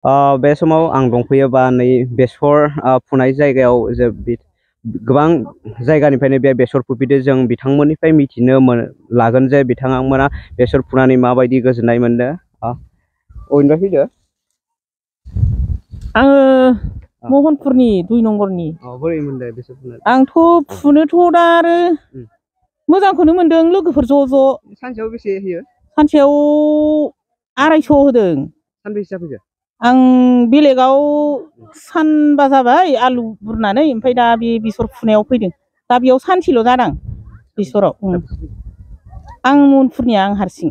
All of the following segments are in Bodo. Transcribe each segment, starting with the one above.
बे समाव आं दंफैयोबा नै बेसर फुनाय जायगायाव जे गोबां जायगानिफ्रायनो बे बेसर फुफैदो जों बिथांमोननिफ्राय मिथिनो लागोन जे बिथांमोना बेसर फुनानै माबायदि गोजोननाय मोनदों। अबेनिफ्राय फैदो? आङो महनपुरनि 2 नम्बरनि। बोरै मोनदों बेसर फुनानै? आंथ' फुनोथ' दा आरो मोजांखौनो मोनदों। लोगोफोर ज'। सानसेयाव बेसे होयो? सानसेयाव 250 होदों। सानबेसे जाफैखो? आं बेलेगाव सानबा जाबाय आलु बुरनानै, ओमफ्राय दा बे बेसर फुनायाव फैदों। दा बेयाव सानसेल' जादां बेसराव। आं महनपुरनिया, आं हारसिं।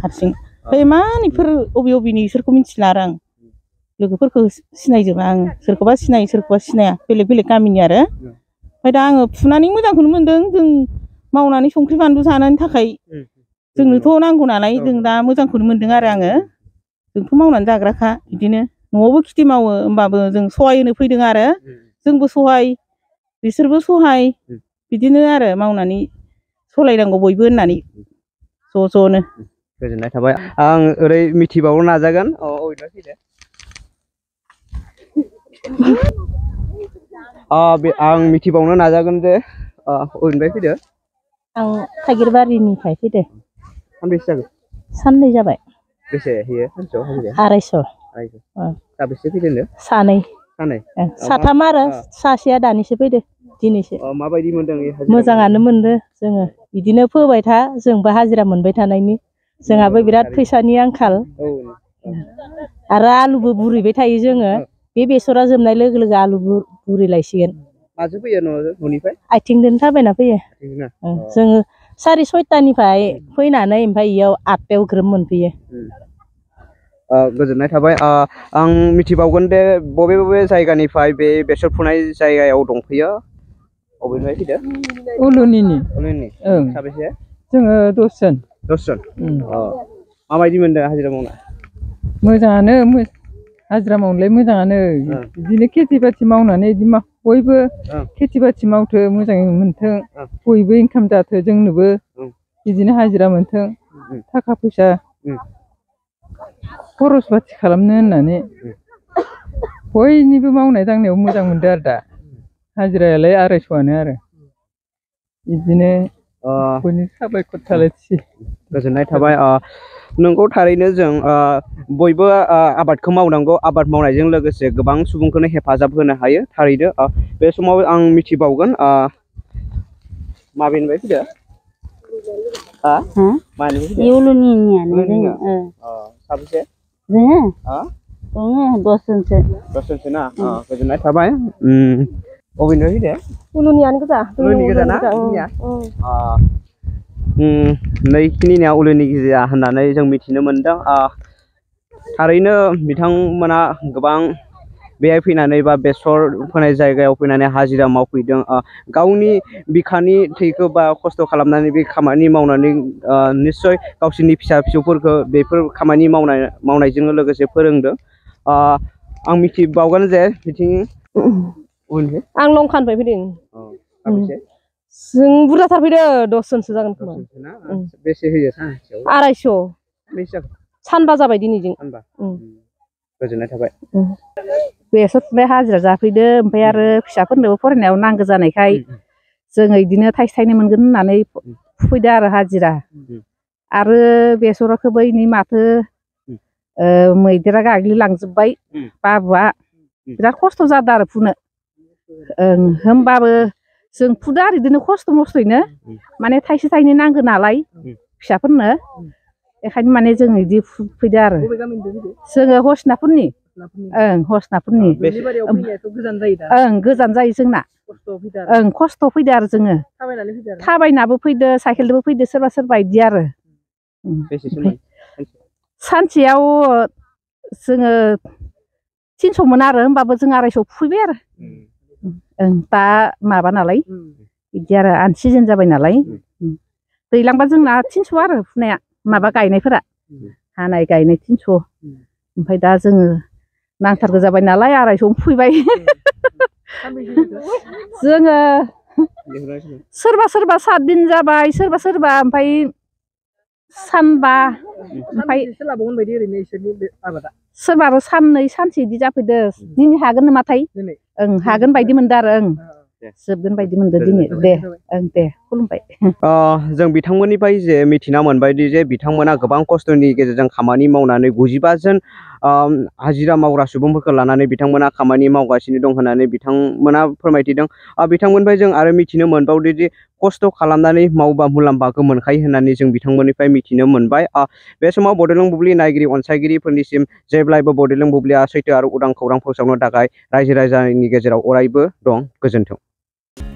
हारसिं। ओमफ्राय मानिफोर अबेनि इसोरखौ मिथिला आरो आं। लोगोफोरखौ सिनायजोबा आं। सोरखौबा सिनायो सोरखौबा सिनाया, बेलेग गामिनि आरो। ओमफ्राय दा आङो फुनानै मोजांखौनो मोनदों। जों मावनानै संख्रि बानलु जानायनि थाखाय जोंनोथ' नांगौ नालाय, जों दा मोजांखौनो मोनदों आरो आङो। जोंथ' मावनानै जाग्राखा, बिदिनो न'आवबो खेथि मावो, होमबाबो जों सहाय होनो फैदों आरो। जोंबो सहाय, बिसोरबो सहाय, बिदिनो आरो मावनानै सलायनांगौ बयबो होननानै ज'नो। गोजोननाय थाबाय। आं ओरै मिथिबावनो नाजागोन। अबेनिफ्राय फैदो? आं मिथिबावनो नाजागोन जे अबेनिफ्राय फैदो? आं थाइगिरबारिनिफ्राय फैदो। सानबेसे जाखो? साननै जाबाय। बेसे होयो सानसेयाव हाजिराया? 250। साबेसे फैदो होनदों? सानै। साथाम आरो सासेया दानिसो फैदो, दिनैसो। माबायदि मोनदों? मोजाङानो मोनदो जोङो। बिदिनो फोबाय था, जोंबो हाजिरा मोनबाय थानायनि। जोंहाबो बिराद फैसानि आंखाल। आरो आलुबो बुरैबाय थायो जोङो। बे बेसरा जोबनाय लोगो लोगो आलु बुरैलायसिगोन। माजों फैयो न'निफ्राय? आथिंजों थाबायना फैयो। जोङो 4:30निफ्राय फैनानै ओमफ्राय इयाव 8टायाव ग्रोब मोनफैयो। गोजोननाय थाबाय। आं मिथिबावगोन दे बबे जायगानिफ्राय बे बेसर फुनाय जायगायाव दंफैयो? अबेनिफ्राय फैदो? उलुनिनि। साबेसे? जोङो 10 जन। 10 जन। माबायदि मोनदों हाजिरा मावना? मोजाङानो, हाजिरा मावनोलाय मोजाङानो। बिदिनो खेथि बाथि मावनानै बयबो खेथि बाथि मावथो, मोजाङै मोनथों, बयबो इनकाम जाथों, जोंनोबो बिदिनो हाजिरा मोनथों, थाखा फैसा खरस बाथि खालामनो होननानै बयनिबो मावनाय दांनायाव मोजां मोनदों आरो दा। हाजिरायालाय 250आनो आरो। बिदिनो साबायखर थालायसै। गोजोननाय थाबाय। नंगौ, थारैनो जों बयबो आबादखौ मावनांगौ। आबाद मावनायजों लोगोसे गोबां सुबुंखौनो हेफाजाब होनो हायो। थारैनो बे समाव आं मिथिबावगोन, माबेनिफ्राय फैदो? साबेसे? जोङो 10 जनसो। 10 जनसो ना? गोजोननाय थाबाय। अबेनिफ्राय फैदो? उलुनियानो गोजा। उलुनि गोजा ना? नैखिनिया उलुनि गोजा होननानै जों मिथिनो मोनदों। थारैनो बिथांमोना गोबां बेहाय फैनानै बा बेसर फोनाय जायगायाव फैनानै हाजिरा मावफैदों। गावनि बिखानि थैखौ बा खस्थ' खालामनानै बे खामानि मावनानै निस्सय गावसोरनि फिसा फिसौफोरखौ बेफोर खामानि मावनायजों लोगोसे फोरोंदों। आं मिथिबावगोन जे बिथिं आं लंखानिफ्राय फैदों। जों बुरजाथार फैदो, 10 जनसो जागोन खोमा। बेसे होयो सानसेयाव? 250। सानबा जाबाय दिनैजों। गोजोननाय थाबाय। बेसर फुनाय हाजिरा जाफैदो, ओमफ्राय आरो फिसाफोरनोबो फरायनायाव नांगौ जानायखाय जोङो बिदिनो थाइसे थाइनै मोनगोन होननानै फैदो आरो हाजिरा। आरो बेसरखौबो इनि माथो मैदेरा गाग्लिलांजोब्बाय बाबुआ। बिराद खस्थ' जादों आरो फुनो। होमबाबो जों फुदो आरो बिदिनो खस्थ' मस्थ'यैनो, माने थाइसे थाइनै नांगौ नालाय फिसाफोरनो, बेखायनो माने जों बिदि फैदो आरो। जोङो हरिसिङाफोरनि। हरिसिङाफोरनि। गोजान जायो जोंना। खस्थ' फैदो आरो जोङो। थाबायनाबो फैदो, साइकेलजोंबो फैदो सोरबा सोरबा बिदि आरो। सानसेयाव जोङो 300मोन आरो, होमबाबो जों 250 फुफैबाय आरो। दा माबा नालाय बिदि आरो आन सिजोन जाबाय नालाय। दैज्लांबा जोंना 300 आरो फुनाया, माबा गायनायफोरा। हानाय गायनाय 300। ओमफ्राय दा जोङो नांथारगौ जाबाय नालाय 250 फुफैबाय। जोङो सोरबा सोरबा 7 दिन जाबाय, सोरबा सोरबा ओमफ्राय सानबा। ओमफ्राय सोरबा आरो साननै सानसे इदि जाफैदो दिनै हागोन नामाथाय ओं हागोन बायदि मोनदो आरो ओं जोबगोन बायदि मोनदो दिनै दे ओं दे खुलुमबाय। जों बिथांमोननिफ्राय जे मिथिना मोनबायदि जे बिथांमोना गोबां खस्थ'नि गेजेरजों खामानि मावनानै 95 जन हाजिरा मावग्रा सुबुंफोरखौ लानानै बिथांमोना खामानि मावगासिनो दं होननानै बिथांमोना फोरमायथिदों। बिथांमोननिफ्राय जों आरो मिथिनो मोनबावदो दि खस्थ' खालामनानै मावबा मुलाम्फाखौ मोनखायो होननानै जों बिथांमोननिफ्राय मिथिनो मोनबाय। बे समाव बड'लेण्ड बुब्लि नायगिरि अनसायगिरिफोरनिसिम जेब्लायबो बड'लेण्ड बुब्लिया सैथो आरो उदां खौरां फोसावनो थाखाय रायजो राजानि गेजेराव अरायबो दं। गोजोन्थों।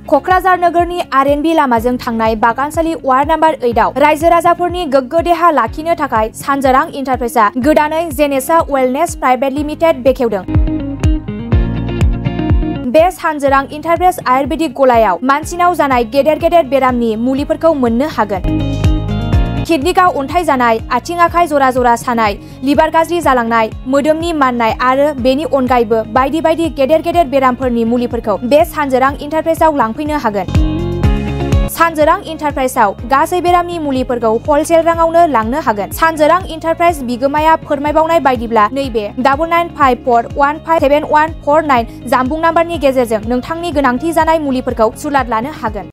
क'क्राझार नोगोरनि आर.एन.बि लामाजों थांनाय बागानसालि वार्ड नाम्बार 8 आव रायजो राजाफोरनि गोग्गो देहा लाखिनो थाखाय सानजोरां इन्टारप्राइजआ गोदानै जेनेसा वेलनेस प्राइभेट लिमिटेड बेखेवदों। बे सानजोरां इन्टारप्राइज आयुर्वेदिक गलायाव मानसिनाव जानाय गेदेर गेदेर बेरामनि मुलिफोरखौ मोननो हागोन। किडनिकआव अन्थाइ जानाय, आथिं आखाइ जरा जरा सानाय, लिभार गाज्रि जालांनाय, मोदोमनि माननाय आरो बेनि अनगायैबो बायदि बायदि गेदेर गेदेर बेरामफोरनि मुलिफोरखौ बे सानजोरां इन्टारप्राइजआव लांफैनो हागोन। सानजोरां इन्टारप्राइजआव गासै बेरामनि मुलिफोरखौ हलसेल राङावनो लांनो हागोन। सानजोरां इन्टारप्राइज बिगोमाया फोरमायबावनाय बायदिब्ला नैबे 9954157149 जानबुं नाम्बारनि गेजेरजों नोंथांनि गोनांथि जानाय मुलिफोरखौ सुलाद लानो हागोन।